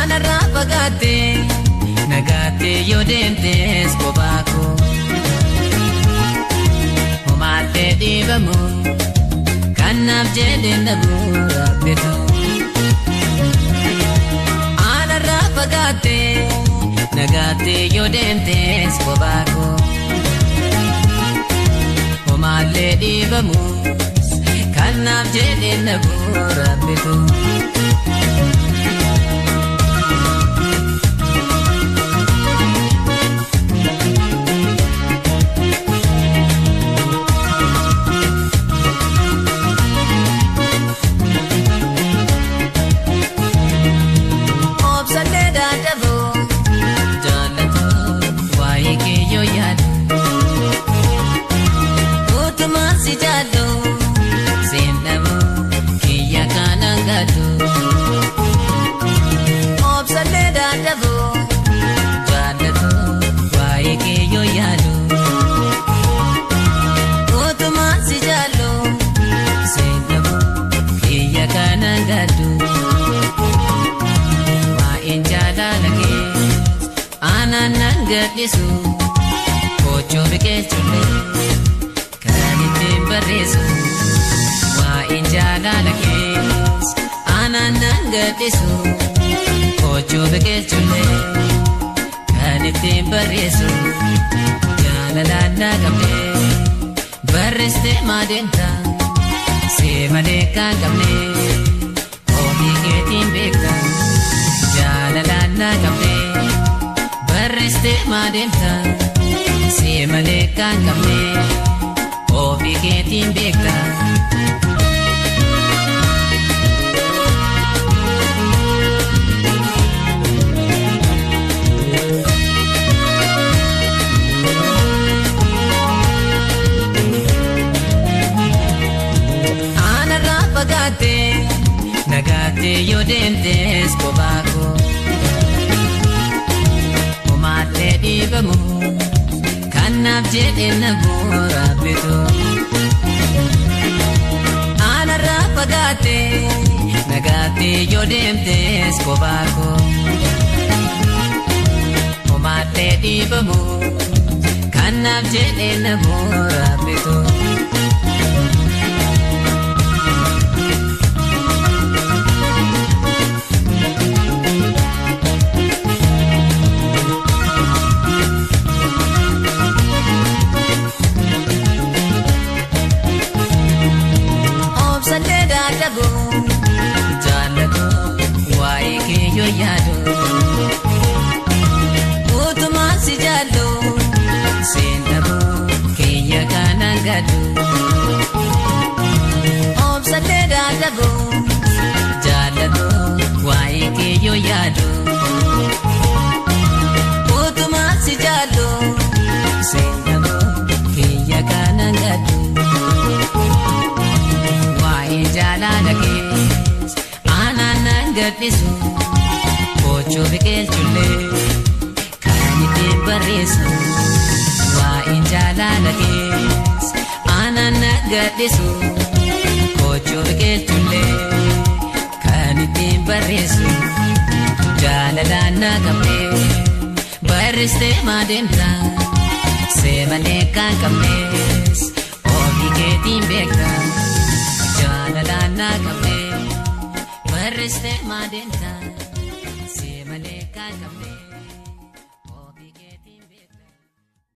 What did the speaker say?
Anarraa fagaattee nagaattee yoo deemtees kophaa koo. Homaallee dhiibamu kanaaf jedhee na bu'uura bitu. Anarraa fagaattee nagaattee yoo deemtees kophaa koo. Homaallee dhiibamu kanaaf jedhee na bu'uura bitu. Obsallee dadhaboo jaallatu waa'ee kee yoo yaadu. Utumaan si jaallu seenamu kiyya kanan gaadu. Obsallee dadhaboo jaallatu waa'ee kee yoo yaadu. Utumaan si jaallu seenamu kiyya kanan gaadu. Waa'een jaalala kee aanaan nan gadhiisu koochoo biqilchullee kan ittiin barreessu. Waa'een jaalala kee aanaan nan gadhiisu koochoo biqilchullee kan ittiin barreessu. Jaalalaan na qabdee barreessitee maadeemta see malee kan qabne ofii keetiin beekta. Jaalalaan na qabdee barreessitee maadeemta see malee kan qabne ofii keetiin beekta. Anarraa fagaattee nagaattee yoo deemtees kophaa koo. Homaallee dhiibamu kanaaf jedhee na bu'uura bitu. Anarraa fagaattee nagaattee yoo deemtees kophaa koo. Homaallee dhiibamu kanaaf jedhee na bu'uura bitu. Obsallee dadhaboo jaallatu waa'ee kee yoo yaadu. Utumaan si jaallu seenaboo kiyya kanan gaadu. Obsallee dadhaboo jaallatu waa'ee kee yoo yaadu. Utumaan si jaallu seenaboo kiyya kanan gaadu. Waa'ee jaalala kee aanaan nan gadhiisu koochoo biqilchullee kan ittiin barreessu. Waa'een jaalala kee aanaan nan gadhiisu koochoo biqilchullee kan ittiin barreessu. Jaalalaan na qabdee barreessitee maadeemta see malee kan qabnes ofii keetiin beekta. Jaalalaan na qabdee barreessitee maadeemta see malee kan qabnes.